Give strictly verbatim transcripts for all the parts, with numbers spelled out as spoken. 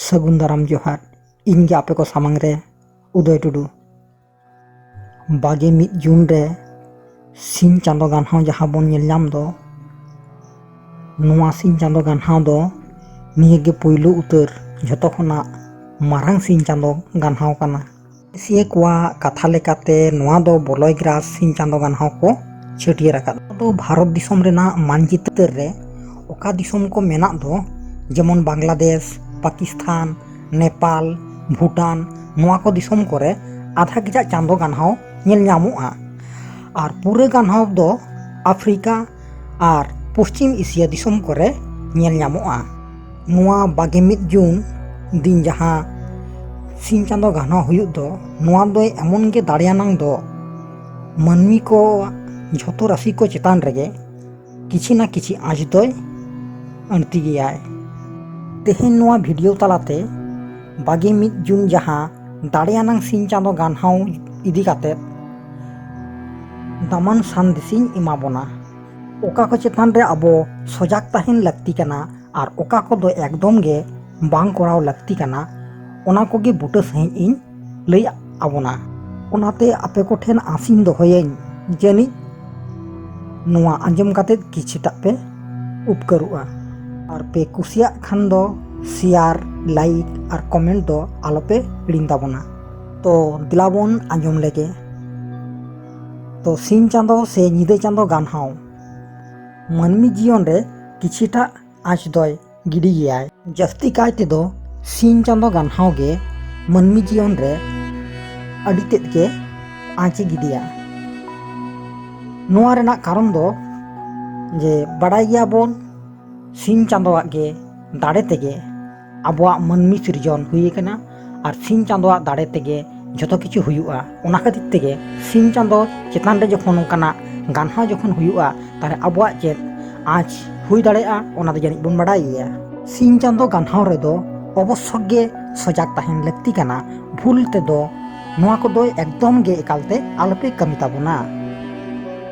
ᱥᱟᱹᱜᱩᱱ ᱫᱟᱨᱟᱢ ᱡᱚᱦᱟᱨ᱾ ᱤᱧ ᱜᱮ ᱟᱯᱮ ᱠᱚ ᱥᱟᱢᱟᱝ ᱨᱮ ᱩᱫᱚᱭ ᱴᱩᱰᱩ᱾ ᱵᱟᱜᱮ ᱢᱤᱫ ᱡᱩᱱ ᱨᱮ ᱥᱤᱧ ᱪᱟᱸᱫᱚ ᱜᱟᱱᱦᱟᱣ ᱡᱟᱦᱟᱸ ᱵᱚᱱ ᱧᱮᱞ ᱧᱟᱢ ᱫᱚ, ᱱᱚᱣᱟ ᱥᱤᱧ ᱪᱟᱸᱫᱚ ᱜᱟᱱᱦᱟᱣ ᱫᱚ ᱱᱤᱭᱟᱹ ᱜᱮ ᱯᱩᱭᱞᱩ ᱩᱛᱟᱹᱨ ᱡᱷᱚᱛᱚ ᱠᱷᱚᱱᱟᱜ ᱢᱟᱨᱟᱝ ᱥᱤᱧ ᱪᱟᱸᱫᱚ ᱜᱟᱱᱦᱟᱣ ᱠᱟᱱᱟ᱾ ᱮᱥᱤᱭᱟᱹ ᱠᱚᱣᱟᱜ ᱠᱟᱛᱷᱟ ᱞᱮᱠᱟᱛᱮ ᱱᱚᱣᱟ ᱫᱚ ᱵᱚᱞᱚᱭ ᱜᱨᱟᱥ ᱥᱤᱧ ᱪᱟᱸᱫᱚ ᱜᱟᱱᱦᱟᱣ ᱠᱚ ᱪᱷᱟᱹᱴᱭᱟᱹᱨ ᱟᱠᱟᱫᱟ᱾ ᱱᱚᱣᱟ ᱫᱚ ᱵᱷᱟᱨᱚᱛ ᱫᱤᱥᱚᱢ ᱨᱮᱱᱟᱜ ᱢᱟᱱᱪᱤᱛᱟᱹᱨ ᱨᱮ ᱚᱠᱟ ᱫᱤᱥᱚᱢ ᱠᱚ ᱢᱮᱱᱟᱜ ᱫᱚ, ᱡᱮᱢᱚᱱ ᱵᱟᱝᱞᱟᱫᱮᱥ, ᱯᱟᱠᱤᱥᱛᱷᱟᱱ, ᱱᱮᱯᱟᱞ, ᱵᱷᱩᱴᱟᱱ, ᱱᱚᱣᱟ ᱠᱚ ᱫᱤᱥᱚᱢ ᱠᱚᱨᱮ ᱟᱫᱷᱟ ᱜᱮᱡᱟᱜ ᱪᱟᱸᱫᱚ ᱜᱟᱱᱦᱟᱣ ᱧᱮᱞ ᱧᱟᱢᱚᱜᱼᱟ᱾ ᱟᱨ ᱯᱩᱨᱟᱹ ᱜᱟᱱᱦᱟᱣ ᱫᱚ ᱟᱯᱷᱨᱤᱠᱟ ᱟᱨ ᱯᱚᱥᱪᱤᱢ ᱮᱥᱤᱭᱟ ᱫᱤᱥᱚᱢ ᱠᱚᱨᱮ ᱧᱮᱞ ᱧᱟᱢᱚᱜᱼᱟ᱾ ᱱᱚᱣᱟ ᱵᱟᱜᱮ ᱢᱤᱫ ᱡᱩᱱ ᱫᱤᱱ ᱡᱟᱦᱟᱸ ᱥᱤᱧ ᱪᱟᱸᱫᱚ ᱜᱟᱱᱦᱟᱣ ᱦᱩᱭᱩᱜ ᱫᱚ, ᱱᱚᱣᱟ ᱫᱚ ᱮᱢᱚᱱ ᱜᱮ ᱫᱟᱲᱮᱭᱟᱱᱟᱝ ᱫᱚ, ᱢᱟᱹᱱᱢᱤ ᱠᱚ ᱡᱷᱚᱛᱚ ᱨᱟᱹᱥᱤ ᱠᱚ ᱪᱮᱛᱟᱱ ᱨᱮᱜᱮ ᱠᱤᱪᱷᱤ ᱱᱟ ᱠᱤᱪᱷᱤ ᱟᱸᱪ ᱫᱚᱭ ᱟᱹᱬᱛᱤ ᱜᱮᱭᱟᱭ᱾ ᱛᱮᱦᱮᱧ ᱱᱚᱣᱟ ᱵᱷᱤᱰᱤᱭᱳ ᱛᱟᱞᱟᱛᱮ ᱵᱟᱜᱮ ᱢᱤᱫ ᱡᱩᱱ ᱡᱟᱦᱟᱸ ᱫᱟᱲᱮᱭᱟᱱᱟᱝ ᱥᱤᱧ ᱪᱟᱸᱫᱚ ᱜᱟᱱᱦᱟᱣ ᱤᱫᱤ ᱠᱟᱛᱮ ᱫᱟᱢᱟᱱ ᱥᱟᱸᱫᱮᱥᱤᱧ ᱮᱢᱟ ᱵᱚᱱᱟ᱾ ᱚᱠᱟ ᱠᱚ ᱪᱮᱛᱟᱱ ᱨᱮ ᱟᱵᱚ ᱥᱚᱡᱟᱜ ᱛᱟᱦᱮᱱ ᱞᱟᱹᱠᱛᱤ ᱠᱟᱱᱟ ᱟᱨ ᱚᱠᱟ ᱠᱚᱫᱚ ᱮᱠᱫᱚᱢ ᱜᱮ ᱵᱟᱝ ᱠᱚᱨᱟᱣ ᱞᱟᱹᱠᱛᱤ ᱠᱟᱱᱟ, ᱚᱱᱟ ᱠᱚᱜᱮ ᱵᱩᱴᱟᱹ ᱥᱟᱺᱦᱤᱡ ᱤᱧ ᱞᱟᱹᱭ ᱟᱵᱚᱱᱟ᱾ ᱚᱱᱟᱛᱮ ᱟᱯᱮ ᱠᱚᱴᱷᱮᱱ ᱟᱸᱥᱤᱧ ᱫᱚᱦᱚᱭᱟᱹᱧ, ᱡᱟᱹᱱᱤᱡ ᱱᱚᱣᱟ ᱟᱸᱡᱚᱢ ᱠᱟᱛᱮ ᱠᱤᱪᱷᱤᱴᱟᱜ ᱯᱮ ᱩᱯᱠᱟᱹᱨᱚᱜᱼᱟ᱾ ᱟᱨ ᱯᱮ ᱠᱩᱥᱤᱭᱟᱜ ᱠᱷᱟᱱ ᱫᱚ ᱥᱮᱭᱟᱨ, ᱞᱟᱭᱤᱠ ᱟᱨ ᱠᱚᱢᱮᱱᱴ ᱫᱚ ᱟᱞᱚᱯᱮ ᱦᱤᱲᱤᱧ ᱛᱟᱵᱚᱱᱟ᱾ ᱛᱚ ᱫᱮᱞᱟ ᱵᱚᱱ ᱟᱸᱡᱚᱢ ᱞᱮᱜᱮ᱾ ᱛᱚ ᱥᱤᱧ ᱪᱟᱸᱫᱚ ᱥᱮ ᱧᱤᱫᱟᱹ ᱪᱟᱸᱫᱚ ᱜᱟᱱᱦᱟᱣ ᱢᱟᱹᱱᱢᱤ ᱡᱤᱭᱚᱱ ᱨᱮ ᱠᱤᱪᱷᱤᱴᱟᱜ ᱟᱸᱪ ᱫᱚᱭ ᱜᱤᱰᱤ ᱜᱮᱭᱟᱭ᱾ ᱡᱟᱹᱥᱛᱤ ᱠᱟᱭ ᱛᱮᱫᱚ ᱥᱤᱧ ᱪᱟᱸᱫᱚ ᱜᱟᱱᱦᱟᱣ ᱜᱮ ᱢᱟᱹᱱᱢᱤ ᱡᱤᱭᱚᱱ ᱨᱮ ᱟᱹᱰᱤ ᱛᱮᱫ ᱜᱮ ᱟᱸᱪ ᱮ ᱜᱤᱰᱤᱭᱟ᱾ ᱱᱚᱣᱟ ᱨᱮᱱᱟᱜ ᱠᱟᱨᱚᱱ ᱫᱚ ᱡᱮ ᱵᱟᱰᱟᱭ ᱜᱮᱭᱟᱵᱚᱱ, ᱥᱤᱧ ᱪᱟᱸᱫᱚᱣᱟᱜ ᱜᱮ ᱫᱟᱲᱮ ᱛᱮᱜᱮ ᱟᱵᱚᱣᱟᱜ ᱢᱟᱹᱱᱢᱤ ᱥᱤᱨᱡᱚᱱ ᱦᱩᱭ ᱟᱠᱟᱱᱟ ᱟᱨ ᱥᱤᱧ ᱪᱟᱸᱫᱚᱣᱟᱜ ᱫᱟᱲᱮ ᱛᱮᱜᱮ ᱡᱷᱚᱛᱚ ᱠᱤᱪᱷᱩ ᱦᱩᱭᱩᱜᱼᱟ᱾ ᱚᱱᱟ ᱠᱷᱟᱹᱛᱤᱨ ᱛᱮᱜᱮ ᱥᱤᱧ ᱪᱟᱸᱫᱚ ᱪᱮᱛᱟᱱ ᱨᱮ ᱡᱚᱠᱷᱚᱱ ᱱᱚᱝᱠᱟᱱᱟᱜ ᱜᱟᱱᱦᱟᱣ ᱡᱚᱠᱷᱚᱱ ᱦᱩᱭᱩᱜᱼᱟ, ᱛᱟᱦᱞᱮ ᱟᱵᱚᱣᱟᱜ ᱪᱮᱫ ᱟᱸᱪ ᱦᱩᱭ ᱫᱟᱲᱮᱭᱟᱜᱼᱟ, ᱚᱱᱟ ᱫᱚ ᱡᱟᱹᱱᱤᱡ ᱵᱚᱱ ᱵᱟᱰᱟᱭ ᱜᱮᱭᱟ᱾ ᱥᱤᱧ ᱪᱟᱸᱫᱚ ᱜᱟᱱᱦᱟᱣ ᱨᱮᱫᱚ ᱚᱵᱚᱥᱥᱚ ᱜᱮ ᱥᱚᱡᱟᱜ ᱛᱟᱦᱮᱱ ᱞᱟᱹᱠᱛᱤ ᱠᱟᱱᱟ᱾ ᱵᱷᱩᱞ ᱛᱮᱫᱚ ᱱᱚᱣᱟ ᱠᱚᱫᱚ ᱮᱠᱫᱚᱢ ᱜᱮ ᱮᱠᱟᱞᱛᱮ ᱟᱞᱚᱯᱮ ᱠᱟᱹᱢᱤ ᱛᱟᱵᱚᱱᱟ᱾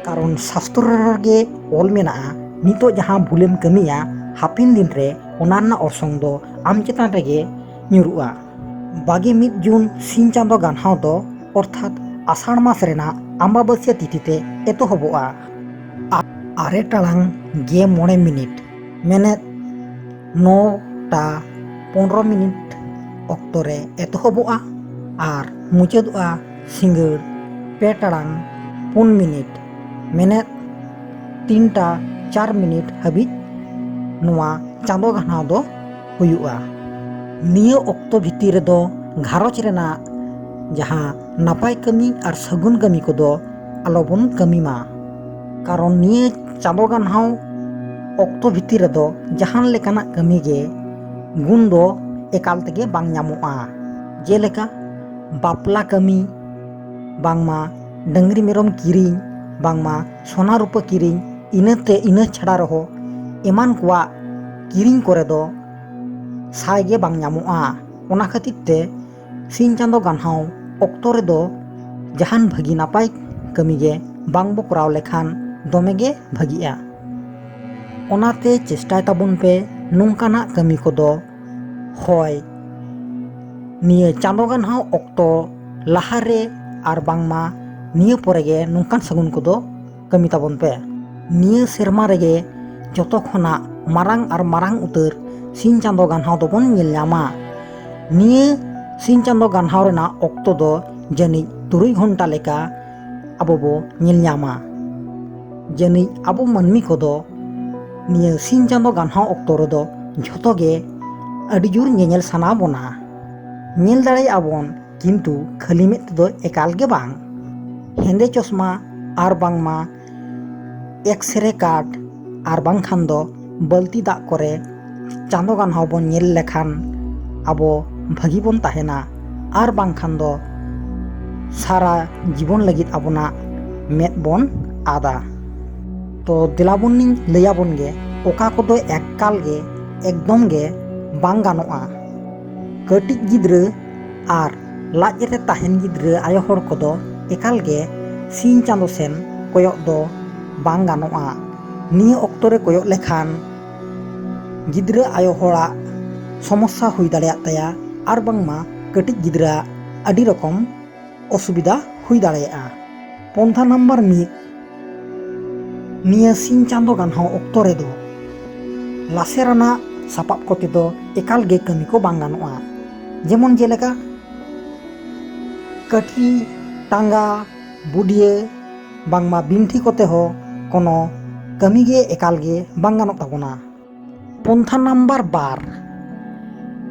ᱠᱟᱨᱚᱱ ᱥᱟᱥᱛᱨᱚ ᱨᱮᱜᱮ ᱚᱞ ᱢᱮᱱᱟᱜᱼᱟ, ᱱᱤᱛᱚᱜ ᱡᱟᱦᱟᱸ ᱵᱷᱩᱞᱮᱢ ᱠᱟᱹᱢᱤᱭᱟ, ᱦᱟᱯᱮᱱ ᱫᱤᱱ ᱨᱮ ᱚᱱᱟ ᱨᱮᱱᱟᱜ ᱚᱨᱥᱚᱝ ᱫᱚ ᱟᱢ ᱪᱮᱛᱟᱱ ᱨᱮᱜᱮ ᱧᱩᱨᱩᱜᱼᱟ᱾ ᱵᱟᱜᱮ ᱢᱤᱫ ᱡᱩᱱ ᱥᱤᱧ ᱪᱟᱸᱫᱚ ᱜᱟᱱᱦᱟᱣ ᱫᱚ ᱚᱨᱛᱷᱟᱛ ᱟᱥᱟᱲ ᱢᱟᱥ ᱨᱮᱱᱟᱜ ᱟᱢᱵᱟᱵᱟᱹᱥᱭᱟᱹ ᱛᱤᱛᱷᱤ ᱛᱮ ᱮᱛᱚᱦᱚᱵᱚᱜᱼᱟ᱾ ᱟ-, ᱟᱨᱮ ᱴᱟᱲᱟᱝ ᱜᱮ ᱢᱚᱬᱮ ᱢᱤᱱᱤᱴ, ᱢᱮᱱᱮᱫ ᱱᱚ ᱴᱟ ᱯᱚᱱᱨᱚ ᱢᱤᱱᱤᱴ ᱚᱠᱛᱚ ᱨᱮ ᱮᱛᱚᱦᱚᱵᱚᱜᱼᱟ ᱟᱨ ᱢᱩᱪᱟᱹᱫᱚᱜᱼᱟ ᱥᱤᱸᱜᱟᱹᱲ ᱯᱮ ᱴᱟᱲᱟᱝ ᱯᱩᱱ ᱢᱤᱱᱤᱴ, ᱢᱮᱱᱮᱫ ᱛᱤᱱ ᱴᱟ ᱪᱟᱨ ᱢᱤᱱᱤᱴ ᱦᱟᱹᱵᱤᱡ ᱱᱚᱣᱟ ᱪᱟᱸᱫᱚ ᱜᱟᱱᱦᱟᱣ ᱫᱚ ᱦᱩᱭᱩᱜᱼᱟ᱾ ᱱᱤᱭᱟᱹ ᱚᱠᱛᱚ ᱵᱷᱤᱛᱤᱨ ᱨᱮᱫᱚ ᱜᱷᱟᱨᱚᱸᱡᱽ ᱨᱮᱱᱟᱜ ᱡᱟᱦᱟᱸ ᱱᱟᱯᱟᱭ ᱠᱟᱹᱢᱤ ᱟᱨ ᱥᱟᱹᱜᱩᱱ ᱠᱟᱹᱢᱤ ᱠᱚᱫᱚ ᱟᱞᱚᱵᱚᱱ ᱠᱟᱹᱢᱤ ᱢᱟ, ᱠᱟᱨᱚᱱ ᱱᱤᱭᱟᱹ ᱪᱟᱸᱫᱚ ᱜᱟᱱᱦᱟᱣ ᱚᱠᱛᱚ ᱵᱷᱤᱛᱤᱨ ᱨᱮᱫᱚ ᱡᱟᱦᱟᱱ ᱞᱮᱠᱟᱱᱟᱜ ᱠᱟᱹᱢᱤ ᱜᱮ ᱜᱩᱱ ᱫᱚ ᱮᱠᱟᱞ ᱛᱮᱜᱮ ᱵᱟᱝ ᱧᱟᱢᱚᱜᱼᱟ᱾ ᱡᱮᱞᱮᱠᱟ ᱵᱟᱯᱞᱟ ᱠᱟᱹᱢᱤ, ᱵᱟᱝᱢᱟ ᱰᱟᱹᱝᱨᱤ ᱢᱮᱨᱚᱢ ᱠᱤᱨᱤᱧ, ᱵᱟᱝᱢᱟ ᱥᱚᱱᱟ ᱨᱩᱯᱟᱹ ᱠᱤᱨᱤᱧ, ᱤᱱᱟᱹᱛᱮ ᱤᱱᱟᱹ ᱪᱷᱟᱲᱟ ᱨᱮᱦᱚᱸ ᱮᱢᱟᱱ ᱠᱚᱣᱟᱜ ᱠᱤᱨᱤᱧ ᱠᱚᱨᱮ ᱫᱚ ᱥᱟᱭ ᱜᱮ ᱵᱟᱝ ᱧᱟᱢᱚᱜᱼᱟ᱾ ᱚᱱᱟ ᱠᱷᱟᱹᱛᱤᱨ ᱛᱮ ᱥᱤᱧ ᱪᱟᱸᱫᱚ ᱜᱟᱱᱦᱟᱣ ᱚᱠᱛᱚ ᱨᱮᱫᱚ ᱡᱟᱦᱟᱱ ᱵᱷᱟᱹᱜᱤ ᱱᱟᱯᱟᱭ ᱠᱟᱹᱢᱤ ᱜᱮ ᱵᱟᱝ ᱵᱚ ᱠᱚᱨᱟᱣ ᱞᱮᱠᱷᱟᱱ ᱫᱚᱢᱮ ᱜᱮ ᱵᱷᱟᱹᱜᱤᱜᱼᱟ᱾ ᱚᱱᱟᱛᱮ ᱪᱮᱥᱴᱟᱭ ᱛᱟᱵᱚᱱ ᱯᱮ ᱱᱚᱝᱠᱟᱱᱟᱜ ᱠᱟᱹᱢᱤ ᱠᱚᱫᱚ ᱦᱳᱭ ᱱᱤᱭᱟᱹ ᱪᱟᱸᱫᱚ ᱜᱟᱱᱦᱟᱣ ᱚᱠᱛᱚ ᱞᱟᱦᱟᱨᱮ ᱟᱨ ᱵᱟᱝᱢᱟ ᱱᱤᱭᱟᱹ ᱯᱚᱨᱮ ᱜᱮ ᱱᱚᱝᱠᱟᱱ ᱥᱟᱹᱜᱩᱱ ᱠᱚᱫᱚ ᱠᱟᱹᱢᱤ ᱛᱟᱵᱚᱱ ᱯᱮ᱾ ᱱᱤᱭᱟᱹ ᱥᱮᱨᱢᱟ ᱨᱮᱜᱮ ᱡᱚᱛᱚ ᱠᱷᱚᱱᱟᱜ ᱢᱟᱨᱟᱝ ᱟᱨ ᱢᱟᱨᱟᱝ ᱩᱛᱟᱹᱨ ᱥᱤᱧ ᱪᱟᱸᱫᱚ ᱜᱟᱱᱦᱟᱣ ᱫᱚᱵᱚᱱ ᱧᱮᱞ ᱧᱟᱢᱟ᱾ ᱱᱤᱭᱟᱹ ᱥᱤᱧ ᱪᱟᱸᱫᱚ ᱜᱟᱱᱦᱟᱣ ᱨᱮᱱᱟᱜ ᱚᱠᱛᱚ ᱫᱚ ᱡᱟᱹᱱᱤᱡ ᱛᱩᱨᱩᱭ ᱜᱷᱚᱱᱴᱟ ᱞᱮᱠᱟ ᱟᱵᱚ ᱵᱚ ᱧᱮᱞ ᱧᱟᱢᱟ᱾ ᱡᱟᱹᱱᱤᱡ ᱟᱵᱚ ᱢᱟᱹᱱᱢᱤ ᱠᱚᱫᱚ ᱱᱤᱭᱟᱹ ᱥᱤᱧ ᱪᱟᱸᱫᱚ ᱜᱟᱱᱦᱟᱣ ᱚᱠᱛᱚ ᱨᱮᱫᱚ ᱡᱷᱚᱛᱚ ᱜᱮ ᱟᱹᱰᱤ ᱡᱳᱨ ᱧᱮᱧᱮᱞ ᱥᱟᱱᱟ ᱵᱚᱱᱟ᱾ ᱧᱮᱞ ᱫᱟᱲᱮᱭᱟᱜᱼᱟ ᱵᱚᱱ, ᱠᱤᱱᱛᱩ ᱠᱷᱟᱹᱞᱤ ᱢᱮᱫ ᱛᱮᱫᱚ ᱮᱠᱟᱞ ᱜᱮ ᱵᱟᱝ᱾ ᱦᱮᱸᱫᱮ ᱪᱚᱥᱢᱟ ᱟᱨ ᱵᱟᱝᱢᱟ ᱮᱠᱥᱨᱮ ᱠᱟᱨᱰ ᱟᱨ ᱵᱟᱝᱠᱷᱟᱱ ᱫᱚ ᱵᱟᱹᱞᱛᱤ ᱫᱟᱜ ᱠᱚᱨᱮ ᱪᱟᱸᱫᱚ ᱜᱟᱱᱦᱟᱣ ᱵᱚᱱ ᱧᱮᱞ ᱞᱮᱠᱷᱟᱱ ᱟᱵᱚ ᱵᱷᱟᱹᱜᱤ ᱵᱚᱱ ᱛᱟᱦᱮᱱᱟ, ᱟᱨ ᱵᱟᱝᱠᱷᱟᱱ ᱫᱚ ᱥᱟᱨᱟ ᱡᱤᱵᱚᱱ ᱞᱟᱹᱜᱤᱫ ᱟᱵᱚᱱᱟᱜ ᱢᱮᱫ ᱵᱚᱱ ᱟᱫᱟ᱾ ᱛᱚ ᱫᱮᱞᱟ ᱵᱚᱱ ᱱᱤᱧ ᱞᱟᱹᱭ ᱟᱵᱚᱱ ᱜᱮ ᱚᱠᱟ ᱠᱚᱫᱚ ᱮᱠᱟᱞ ᱜᱮ ᱮᱠᱫᱚᱢ ᱜᱮ ᱵᱟᱝ ᱜᱟᱱᱚᱜᱼᱟ᱾ ᱠᱟᱹᱴᱤᱡ ᱜᱤᱫᱽᱨᱟᱹ ᱟᱨ ᱞᱟᱡ ᱨᱮ ᱛᱟᱦᱮᱱ ᱜᱤᱫᱽᱨᱟᱹ ᱟᱭᱳ ᱦᱚᱲ ᱠᱚᱫᱚ ᱮᱠᱟᱞ ᱜᱮ ᱥᱤᱧ ᱪᱟᱸᱫᱚ ᱥᱮᱱ ᱠᱚᱭᱚᱜ ᱫᱚ ᱵᱟᱝ ᱜᱟᱱᱚᱜᱼᱟ᱾ ᱱᱤᱭᱟᱹ ᱚᱠᱛᱚ ᱨᱮ ᱠᱚᱭᱚᱜ ᱞᱮᱠᱷᱟᱱ ᱜᱤᱫᱽᱨᱟᱹ ᱟᱭᱳ ᱦᱚᱲᱟᱜ ᱥᱚᱢᱚᱥᱥᱟ ᱦᱩᱭ ᱫᱟᱲᱮᱭᱟᱜ ᱛᱟᱭᱟ, ᱟᱨ ᱵᱟᱝᱢᱟ ᱠᱟᱹᱴᱤᱡ ᱜᱤᱫᱽᱨᱟᱹ ᱟᱹᱰᱤ ᱨᱚᱠᱚᱢ ᱚᱥᱩᱵᱤᱫᱷᱟ ᱦᱩᱭ ᱫᱟᱲᱮᱭᱟᱜᱼᱟ᱾ ᱯᱚᱱᱛᱷᱟ ᱱᱟᱢᱵᱟᱨ ᱢᱤᱫ, ᱱᱤᱭᱟᱹ ᱥᱤᱧ ᱪᱟᱸᱫᱚ ᱜᱟᱱᱦᱟᱣ ᱚᱠᱛᱚ ᱨᱮᱫᱚ ᱞᱟᱥᱮᱨ ᱟᱱᱟᱜ ᱥᱟᱯᱟᱵ ᱠᱚᱛᱮ ᱫᱚ ᱮᱠᱟᱞ ᱜᱮ ᱠᱟᱹᱢᱤ ᱠᱚ ᱵᱟᱝ ᱜᱟᱱᱚᱜᱼᱟ᱾ ᱡᱮᱢᱚᱱ ᱡᱮᱞᱮᱠᱟ ᱠᱟᱹᱴᱷᱤ, ᱴᱟᱸᱜᱟ, ᱵᱩᱰᱭᱟᱹ, ᱵᱟᱝᱢᱟ ᱵᱤᱱᱴᱷᱤ ᱠᱚᱛᱮ ᱦᱚᱸ ᱠᱳᱱᱳ ᱠᱟᱹᱢᱤ ᱜᱮ ᱮᱠᱟᱞ ᱜᱮ ᱵᱟᱝ ᱜᱟᱱᱚᱜ ᱛᱟᱵᱚᱱᱟ᱾ ᱯᱚᱱᱛᱷᱟ ᱱᱟᱢᱵᱟᱨ ᱵᱟᱨ,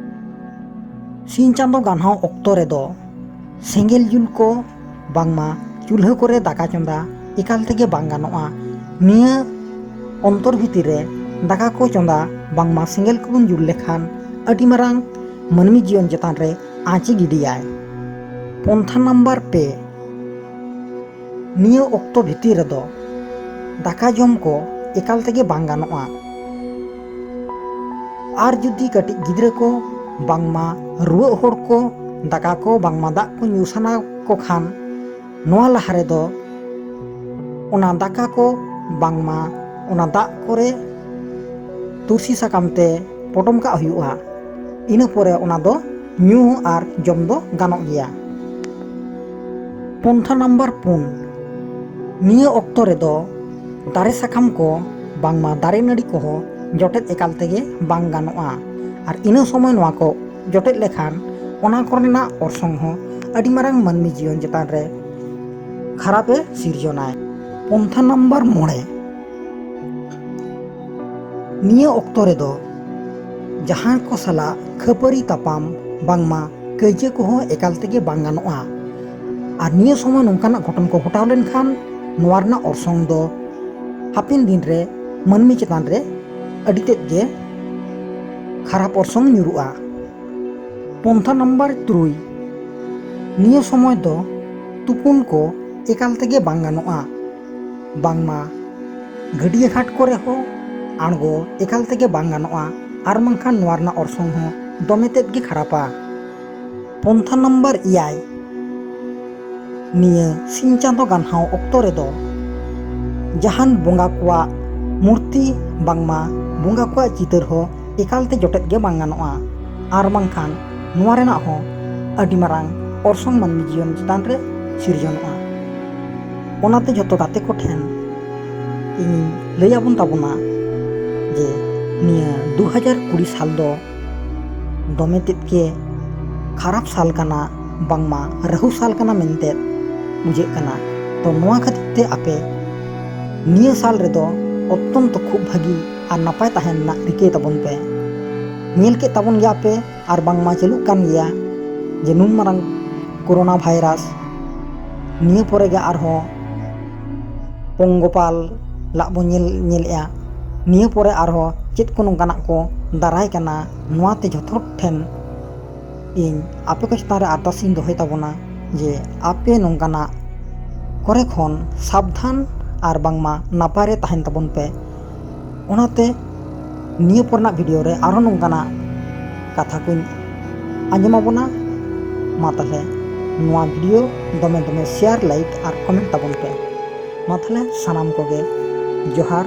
ᱥᱤᱧ ᱪᱟᱸᱫᱚ ᱜᱟᱱᱦᱟᱣ ᱚᱠᱛᱚ ᱨᱮᱫᱚ ᱥᱮᱸᱜᱮᱞ ᱡᱩᱞ ᱠᱚ ᱵᱟᱝᱢᱟ ᱪᱩᱞᱦᱟᱹ ᱠᱚᱨᱮ ᱫᱟᱠᱟ ᱪᱚᱸᱫᱟ ᱮᱠᱟᱞ ᱛᱮᱜᱮ ᱵᱟᱝ ᱜᱟᱱᱚᱜᱼᱟ᱾ ᱱᱤᱭᱟᱹ ᱚᱱᱛᱚᱨ ᱵᱷᱤᱛᱤᱨ ᱨᱮ ᱫᱟᱠᱟ ᱠᱚ ᱪᱚᱸᱫᱟ ᱵᱟᱝᱢᱟ ᱥᱮᱸᱜᱮᱞ ᱠᱚᱵᱚᱱ ᱡᱩᱞ ᱞᱮᱠᱷᱟᱱ ᱟᱹᱰᱤ ᱢᱟᱨᱟᱝ ᱢᱟᱹᱱᱢᱤ ᱡᱤᱭᱚᱱ ᱪᱮᱛᱟᱱ ᱨᱮ ᱟᱸᱪᱮ ᱜᱤᱰᱤᱭᱟᱭ᱾ ᱯᱚᱱᱛᱷᱟ ᱱᱟᱢᱵᱟᱨ ᱯᱮ, ᱱᱤᱭᱟᱹ ᱚᱠᱛᱚ ᱵᱷᱤᱛᱤᱨ ᱨᱮᱫᱚ ᱫᱟᱠᱟ ᱡᱚᱢ ᱠᱚ ᱮᱠᱟᱞ ᱛᱮᱜᱮ ᱵᱟᱝ ᱜᱟᱱᱚᱜᱼᱟ᱾ ᱟᱨ ᱡᱩᱫᱤ ᱠᱟᱹᱴᱤᱡ ᱜᱤᱫᱽᱨᱟᱹ ᱠᱚ ᱵᱟᱝᱢᱟ ᱨᱩᱣᱟᱹᱜ ᱦᱚᱲ ᱠᱚ ᱫᱟᱠᱟ ᱠᱚ ᱵᱟᱝᱢᱟ ᱫᱟᱜ ᱠᱚ ᱧᱩ ᱥᱟᱱᱟ ᱠᱚ ᱠᱷᱟᱱ, ᱱᱚᱣᱟ ᱞᱟᱦᱟ ᱨᱮᱫᱚ ᱚᱱᱟ ᱫᱟᱠᱟ ᱠᱚ ᱵᱟᱝᱢᱟ ᱚᱱᱟ ᱫᱟᱜ ᱠᱚᱨᱮ ᱛᱩᱞᱥᱤ ᱥᱟᱠᱟᱢ ᱛᱮ ᱯᱚᱴᱚᱢ ᱠᱟᱜ ᱦᱩᱭᱩᱜᱼᱟ᱾ ᱤᱱᱟᱹ ᱯᱚᱨᱮ ᱚᱱᱟ ᱫᱚ ᱧᱩ ᱟᱨ ᱡᱚᱢ ᱫᱚ ᱜᱟᱱᱚᱜ ᱜᱮᱭᱟ᱾ ᱯᱚᱱᱛᱷᱟ ᱱᱟᱢᱵᱟᱨ ᱯᱩᱱ, ᱱᱤᱭᱟᱹ ᱚᱠᱛᱚ ᱨᱮᱫᱚ ᱫᱟᱨᱮ ᱥᱟᱠᱟᱢ ᱠᱚ ᱵᱟᱝᱢᱟ ᱫᱟᱨᱮ ᱱᱟᱹᱲᱤ ᱠᱚᱦᱚᱸ ᱡᱚᱴᱮᱫ ᱮᱠᱟᱞ ᱛᱮᱜᱮ ᱵᱟᱝ ᱜᱟᱱᱚᱜᱼᱟ᱾ ᱟᱨ ᱤᱱᱟᱹ ᱥᱚᱢᱚᱭ ᱱᱚᱣᱟ ᱠᱚ ᱡᱚᱴᱮᱫ ᱞᱮᱠᱷᱟᱱ ᱚᱱᱟ ᱠᱚᱨᱮᱱᱟᱜ ᱚᱨᱥᱚᱝ ᱦᱚᱸ ᱟᱹᱰᱤ ᱢᱟᱨᱟᱝ ᱢᱟᱹᱱᱢᱤ ᱡᱤᱭᱚᱱ ᱪᱮᱛᱟᱱ ᱨᱮ ᱠᱷᱟᱨᱟᱯᱮ ᱥᱤᱨᱡᱚᱱᱟᱭ᱾ ᱯᱚᱱᱛᱷᱟ ᱱᱟᱢᱵᱟᱨ ᱢᱚᱬᱮ, ᱱᱤᱭᱟᱹ ᱚᱠᱛᱚ ᱨᱮᱫᱚ ᱡᱟᱦᱟᱸᱭ ᱠᱚ ᱥᱟᱞᱟᱜ ᱠᱷᱟᱹᱯᱟᱹᱨᱤ ᱛᱟᱯᱟᱢ ᱵᱟᱝᱢᱟ ᱠᱟᱹᱭᱡᱟᱹ ᱠᱚᱦᱚᱸ ᱮᱠᱟᱞ ᱛᱮᱜᱮ ᱵᱟᱝ ᱜᱟᱱᱚᱜᱼᱟ᱾ ᱟᱨ ᱱᱤᱭᱟᱹ ᱥᱚᱢᱚᱭ ᱱᱚᱝᱠᱟᱱᱟᱜ ᱜᱷᱚᱴᱚᱱ ᱠᱚ ᱜᱷᱚᱴᱟᱣ ᱞᱮᱱᱠᱷᱟᱱ ᱱᱚᱣᱟ ᱨᱮᱱᱟᱜ ᱚᱨᱥᱚᱝ ᱫᱚ ᱦᱟᱯᱮᱱ ᱫᱤᱱ ᱨᱮ ᱢᱟᱹᱱᱢᱤ ᱪᱮᱛᱟᱱ ᱨᱮ ᱟᱹᱰᱤ ᱛᱮᱫ ᱜᱮ ᱠᱷᱟᱨᱟᱯ ᱚᱨᱥᱚᱝ ᱧᱩᱨᱩᱜᱼᱟ᱾ ᱯᱚᱱᱛᱷᱟ ᱱᱟᱢᱵᱟᱨ ᱛᱩᱨᱩᱭ, ᱱᱤᱭᱟᱹ ᱥᱚᱢᱚᱭ ᱫᱚ ᱛᱩᱯᱩᱱ ᱠᱚ ᱮᱠᱟᱞ ᱛᱮᱜᱮ ᱵᱟᱝ ᱜᱟᱱᱚᱜᱼᱟ᱾ ᱵᱟᱝᱢᱟ ᱜᱟᱹᱰᱭᱟᱹ ᱜᱷᱟᱴ ᱠᱚᱨᱮ ᱦᱚᱸ ᱟᱬᱜᱚ ᱮᱠᱟᱞ ᱛᱮᱜᱮ ᱵᱟᱝ ᱜᱟᱱᱚᱜᱼᱟ, ᱟᱨ ᱵᱟᱝᱠᱷᱟᱱ ᱱᱚᱣᱟ ᱨᱮᱱᱟᱜ ᱚᱨᱥᱚᱝ ᱦᱚᱸ ᱫᱚᱢᱮ ᱛᱮᱫ ᱜᱮ ᱠᱷᱟᱨᱟᱯᱟ᱾ ᱯᱚᱱᱛᱷᱟ ᱱᱟᱢᱵᱟᱨ ᱮᱭᱟᱭ, ᱱᱤᱭᱟᱹ ᱥᱤᱧ ᱪᱟᱸᱫᱚ ᱜᱟᱱᱦᱟᱣ ᱚᱠᱛᱚ ᱨᱮᱫᱚ ᱡᱟᱦᱟᱱ ᱵᱚᱸᱜᱟ ᱠᱚᱣᱟᱜ ᱢᱩᱨᱛᱤ ᱵᱟᱝᱢᱟ ᱵᱚᱸᱜᱟ ᱠᱚᱣᱟᱜ ᱪᱤᱛᱟᱹᱨ ᱦᱚᱸ ᱮᱠᱟᱞ ᱛᱮ ᱡᱚᱴᱮᱫ ᱜᱮ ᱵᱟᱝ ᱜᱟᱱᱚᱜᱼᱟ, ᱟᱨ ᱵᱟᱝᱠᱷᱟᱱ ᱱᱚᱣᱟ ᱨᱮᱱᱟᱜ ᱦᱚᱸ ᱟᱹᱰᱤ ᱢᱟᱨᱟᱝ ᱚᱨᱥᱚᱝ ᱢᱟᱹᱱᱢᱤ ᱡᱤᱭᱚᱱ ᱪᱮᱛᱟᱱ ᱨᱮ ᱥᱤᱨᱡᱚᱱᱚᱜᱼᱟ᱾ ᱚᱱᱟᱛᱮ ᱡᱷᱚᱛᱚ ᱜᱟᱛᱮ ᱠᱚ ᱴᱷᱮᱱ ᱤᱧᱤᱧ ᱞᱟᱹᱭ ᱟᱵᱚᱱ ᱛᱟᱵᱚᱱᱟ ᱡᱮ ᱱᱤᱭᱟᱹ ᱫᱩ ᱦᱟᱡᱟᱨ ᱠᱩᱲᱤ ᱥᱟᱞ ᱫᱚ ᱫᱚᱢᱮ ᱛᱮᱫ ᱜᱮ ᱠᱷᱟᱨᱟᱯ ᱥᱟᱞ ᱠᱟᱱᱟ, ᱵᱟᱝᱢᱟ ᱨᱟᱹᱦᱩ ᱥᱟᱞ ᱠᱟᱱᱟ ᱢᱮᱱᱛᱮ ᱵᱩᱡᱷᱟᱹᱜ ᱠᱟᱱᱟ᱾ ᱛᱚ ᱱᱚᱣᱟ ᱠᱷᱟᱹᱛᱤᱨ ᱛᱮ ᱟᱯᱮ ᱱᱤᱭᱟᱹ ᱥᱟᱞ ᱨᱮᱫᱚ ᱚᱛᱛᱚᱱᱛᱚ ᱠᱷᱩᱵ ᱵᱷᱟᱹᱜᱤ ᱟᱨ ᱱᱟᱯᱟᱭ ᱛᱟᱦᱮᱱ ᱨᱮᱱᱟᱜ ᱨᱤᱠᱟᱹᱭ ᱛᱟᱵᱚᱱ ᱯᱮ᱾ ᱧᱮᱞ ᱠᱮᱫ ᱛᱟᱵᱚᱱ ᱜᱮᱭᱟ ᱯᱮ ᱟᱨ ᱵᱟᱝᱢᱟ ᱪᱟᱹᱞᱩᱜ ᱠᱟᱱ ᱜᱮᱭᱟ ᱡᱮ ᱱᱩᱱ ᱢᱟᱨᱟᱝ ᱠᱳᱨᱳᱱᱟ ᱵᱷᱟᱭᱨᱟᱥ, ᱱᱤᱭᱟᱹ ᱯᱚᱨᱮ ᱜᱮ ᱟᱨᱦᱚᱸ ᱯᱚᱝᱜᱚᱯᱟᱞ ᱞᱟᱜ ᱵᱚᱱ ᱧᱮᱞ, ᱧᱮᱞᱮᱜᱼᱟ᱾ ᱱᱤᱭᱟᱹ ᱯᱚᱨᱮ ᱟᱨᱦᱚᱸ ᱪᱮᱫ ᱠᱚ ᱱᱚᱝᱠᱟᱱᱟᱜ ᱠᱚ ᱫᱟᱨᱟᱭ ᱠᱟᱱᱟ, ᱱᱚᱣᱟ ᱛᱮ ᱡᱷᱚᱛᱚ ᱴᱷᱮᱱ ᱤᱧ ᱟᱯᱮ ᱠᱚ ᱪᱮᱛᱟᱱ ᱨᱮ ᱟᱨᱫᱟᱥ ᱤᱧ ᱫᱚᱦᱚᱭ ᱛᱟᱵᱚᱱᱟ ᱡᱮ ᱟᱯᱮ ᱱᱚᱝᱠᱟᱱᱟᱜ ᱠᱚᱨᱮ ᱠᱷᱚᱱ ᱥᱟᱵᱫᱷᱟᱱ ᱟᱨ ᱵᱟᱝᱢᱟ ᱱᱟᱯᱟᱭ ᱨᱮ ᱛᱟᱦᱮᱱ ᱛᱟᱵᱚᱱ ᱯᱮ᱾ ᱚᱱᱟᱛᱮ ᱱᱤᱭᱟᱹ ᱯᱚᱨᱮᱱᱟᱜ ᱵᱷᱤᱰᱤᱭᱳ ᱨᱮ ᱟᱨᱦᱚᱸ ᱱᱚᱝᱠᱟᱱᱟᱜ ᱠᱟᱛᱷᱟ ᱠᱚᱧ ᱟᱸᱡᱚᱢ ᱟᱵᱚᱱᱟ᱾ ᱢᱟ ᱛᱟᱦᱞᱮ ᱱᱚᱣᱟ ᱵᱷᱤᱰᱤᱭᱳ ᱫᱚᱢᱮ ᱫᱚᱢᱮ ᱥᱮᱭᱟᱨ, ᱞᱟᱭᱤᱠ ᱟᱨ ᱠᱚᱢᱮᱱᱴ ᱛᱟᱵᱚᱱ ᱯᱮ᱾ ᱢᱟ ᱛᱟᱦᱞᱮ ᱥᱟᱱᱟᱢ ᱠᱚᱜᱮ ᱡᱚᱦᱟᱨ᱾